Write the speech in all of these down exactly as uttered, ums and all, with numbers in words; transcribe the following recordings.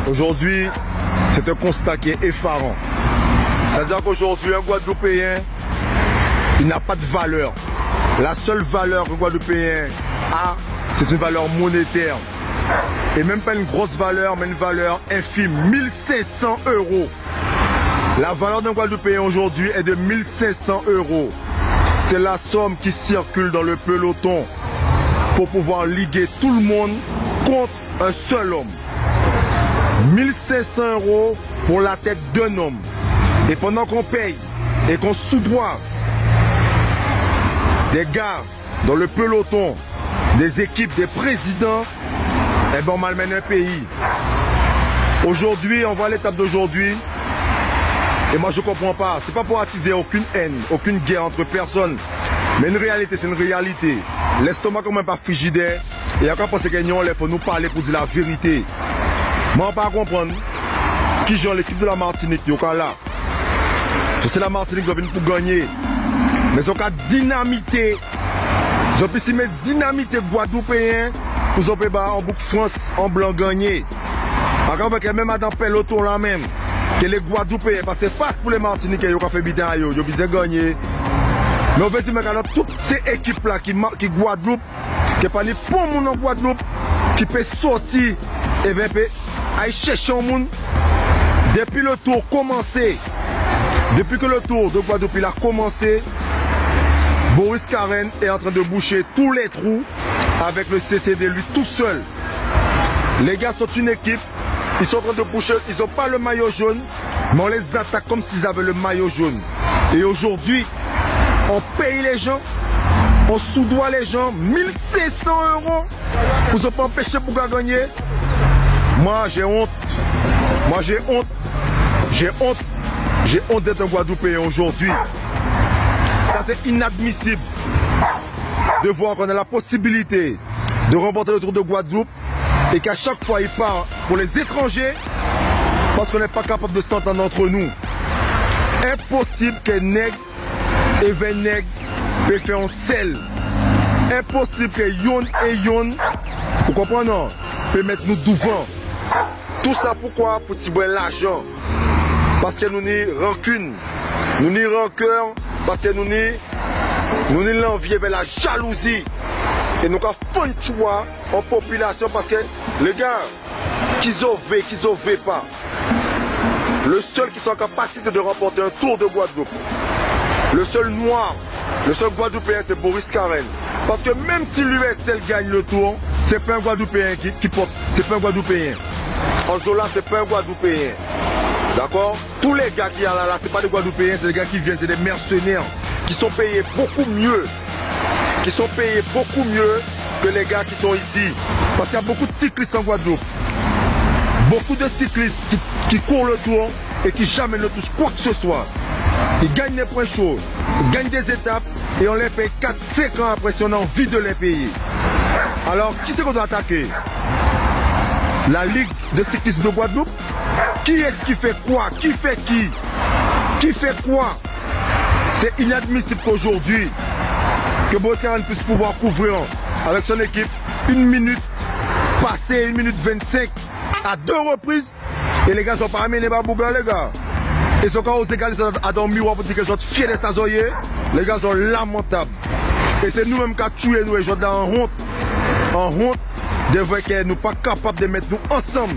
Aujourd'hui, c'est un constat qui est effarant. C'est-à-dire qu'aujourd'hui, un Guadeloupéen, il n'a pas de valeur. La seule valeur qu'un Guadeloupéen a, c'est une valeur monétaire. Et même pas une grosse valeur, mais une valeur infime. Mille cinq cents euros. La valeur d'un Guadeloupéen aujourd'hui est de mille cinq cents euros. C'est la somme qui circule dans le peloton pour pouvoir liguer tout le monde contre un seul homme. Mille cinq cents euros pour la tête d'un homme. Et pendant qu'on paye et qu'on soudoie des gars dans le peloton, des équipes, des présidents, eh ben, on malmène un pays. Aujourd'hui, on voit l'étape d'aujourd'hui. Et moi, je comprends pas. C'est pas pour attiser aucune haine, aucune guerre entre personnes. Mais une réalité, c'est une réalité. L'estomak an mwen pa frijidè. É ankò, paskè nou, lè fò nou palé pou di lavérité. Mwen pa konprann kijan lékip de la Martinique, yo ka la. Sé la Martinique zò vin pou gannyé. Mé zò ka dinamité. Zò plis mèt dinamité Gwadloupéyen pou zò pé ba an boug Frans, an blan gannyé. Ankò, menm adan peloton-la menm, ke lé Gwadloupéyen, paskè sé pa pou lé Matinitjé yo ka fè biten a yo, yo bizwen gannyé. Mé ou pé di, mé gadé tout sé ékip-la ki ma-, ki Gwadloup, ke pa ni pon moun an Gwadloup ki pé sòti, é ben, pé ay chèché an moun. Dépi le Tour komansé, dépi ke le Tour de Guadeloupe il a commencé, Boris Carène est en train de boucher tous les trous avec le C C D, lui tout seul. Les gars sont une équipe, ils sont en train de boucher, ils ont pas le maillot jaune, mais on les attaque comme s'ils avaient le maillot jaune. Et aujourd'hui, on paye les gens, on soudoie les gens, mille cinq cents euros, pou zò pa anpéché boug-la gannyé. Moi, j'ai honte. Moi, j'ai honte. J'ai honte. J'ai honte d'être un Guadeloupéen aujourd'hui. Ça, c'est inadmissible de voir qu'on a la possibilité de remporter le Tour de Guadeloupe et qu'à chaque fois, il part pour les étrangers parce qu'on n'est pas capable de s'entendre entre nous. Impossible ke nèg é vennèg pé fè an sèl. Impossible ke yonn é yonn, ou konprann, non, pé mèt nou douvan. Tout sa poukwa ? Pou tibwen lajan. Paskè nou ni rankin, nou ni rankè, paskè nou ni, nou ni lanvi, ében, lajalouzi. É nou ka fann tjwa an popilasyon paskè, lé gars, ki zò vé, ki zò vé pa, le seul qui soit en capacité de remporter un Tour de Guadeloupe, le seul noir, le seul Guadeloupéen, c'est Boris Carène. Parce que même si l'U S L gagne le Tour, c'est pas un Guadeloupéen qui, qui porte, c'est pas un Guadeloupéen. Anzola, c'est pas un Guadeloupéen. D'accord ? Tous les gars qui sont là, là, c'est pas des Guadeloupéens, c'est des gars qui viennent, c'est des mercenaires, qui sont payés beaucoup mieux, qui sont payés beaucoup mieux que les gars qui sont ici. Parce qu'il y a beaucoup de cyclistes en Guadeloupe. Beaucoup de cyclistes qui, qui courent le Tour et qui jamais ne touchent quoi que ce soit. Ils gagnent des points chauds, ils gagnent des étapes et on les paye quatre, cinq ans après si on a envie de les payer. Alors, qui c'est qu'on doit attaquer ? La Ligue de cyclisme de Guadeloupe ? Qui est-ce qui fait quoi ? Qui fait qui ? Qui fait quoi ? C'est inadmissible qu'aujourd'hui, que Boris Carène puisse pouvoir couvrir avec son équipe une minute passée, une minute vingt-cinq à deux reprises. É lé gars, zò pa mennen ba boug-la, lé gars. É zò ka ozé gadé zòt adan miwa pou di ke zòt fiè dè sa zò yé. Lé gars, zò lamantab. É sé nou menm ka tjwé nou, é zòt la an wont. An wont dè vwè ke nou pa kapab dè mèt nou ansanm,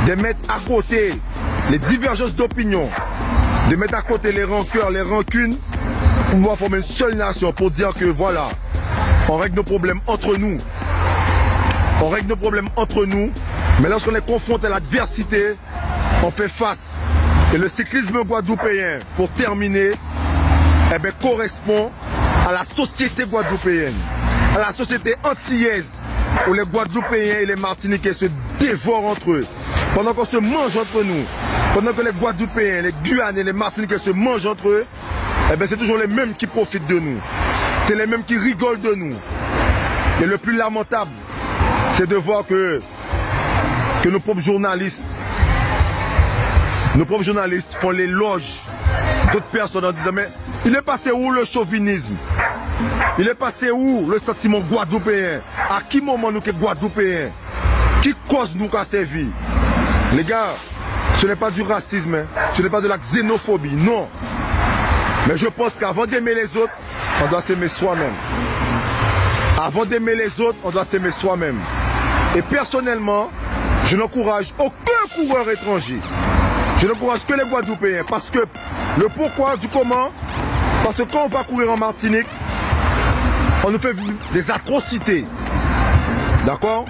dè mèt akoté les divergences d'opinion, dè mèt akoté lé rankè, lé rankin, pou pouvwa fòmé an sèl nasion, pou di ke vwala, on règle nos problèmes entre nous. On règle nos problèmes entre nous, mais lorsqu'on est confronté à l'adversité, on fait face. Et le cyclisme guadeloupéen, pour terminer, eh ben, correspond à la société guadeloupéenne, à la société antillaise, où les Guadeloupéens et les Martiniquais se dévorent entre eux. Pendant qu'on se mange entre nous, pendant que les Guadeloupéens, les Guyanais, les Martiniquais se mangent entre eux, eh ben, c'est toujours les mêmes qui profitent de nous. C'est les mêmes qui rigolent de nous. Et le plus lamentable, c'est de voir que, que nos propres journalistes, nos propres journalistes font l'éloge d'autres personnes en disant, mais il est passé où le chauvinisme ? Il est passé où le sentiment guadeloupéen ? À qui moment nous que Guadeloupéens ? Ki kòz nou ka sèvi ? Les gars, ce n'est pas du racisme, hein. Ce n'est pas de la xénophobie, non. Mais je pense qu'avant d'aimer les autres, on doit s'aimer soi-même. Avant d'aimer les autres, on doit s'aimer soi-même. Et personnellement, je n'encourage aucun coureur étranger. Je n'encourage que les Guadeloupéens parce que le pourquoi du comment, parce que quand on va courir en Martinique, on nous fait vivre des atrocités. D'accord ?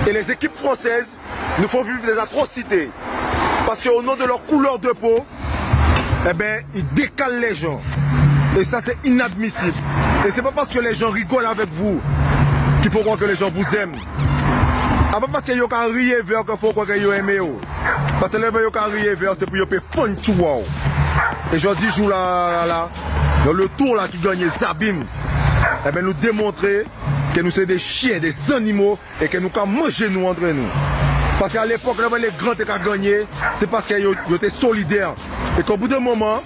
Et les équipes françaises nous font vivre des atrocités. Parce qu'au nom de leur couleur de peau, eh ben, ils décalent les gens. Et ça, c'est inadmissible. Et c'est pas parce que les gens rigolent avec vous qu'il faut croire que les gens vous aiment. A pa paske yo ka ri èvè'w ke fò kwè ke yo enme'w. Paske lè yo ka ri èvè'w, sé pou yo pé fann tjou'w. É jòdi jou la, la, la, dan le tour la ki gannyé Zabim, ében, nou démontré ke nou sé dé chyen, dé zannimo, é ke nou ka manjé nou antrè nou. Paske a lépòk, lè lé gran té ka gannyé, sé paske yo, yo té solidè. É ke o bout d'on moman,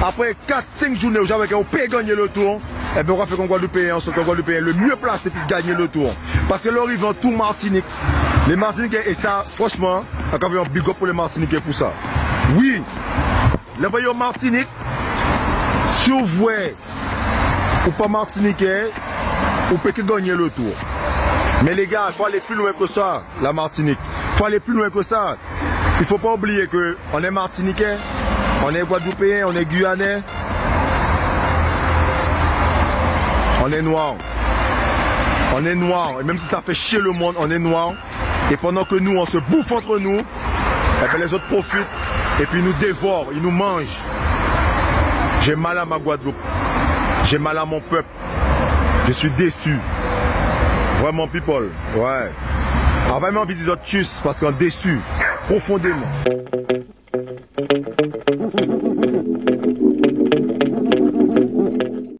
apré kat, senk jounen, ou ja wè ke ou pé gannyé le tour, ében, ou ka fè kon Gwadloupéyen, ou sòt kon Gwadloupéyen le mieux placé pou gannyé le tour. Paske lè ou rivé an tour Matinik, lé Matinitjé, é sa, franchman, an ka fè on big up pou lé Matinitjé pou sa. Wi, lè ou vwè yo Matinik, si ou vwè ou pa Matinitjé, ou pé ké gannyé le tour. Mé lé gars, fo alé pli lwen ke sa. La Martinique. Faut aller plus loin que ça. Il faut pas oublier que on est Martiniquais, on est Guadeloupéen, on est Guyanais, on est noir. On est noir. Et même si ça fait chier le monde, on est noir. Et pendant que nous, on se bouffe entre nous, eh ben, les autres profitent et puis ils nous dévorent, ils nous mangent. J'ai mal à ma Guadeloupe. J'ai mal à mon peuple. Je suis déçu. Vraiment, people. Ouais. An pa menm anvi di zòt tchuss, paske an déçu. Profondément.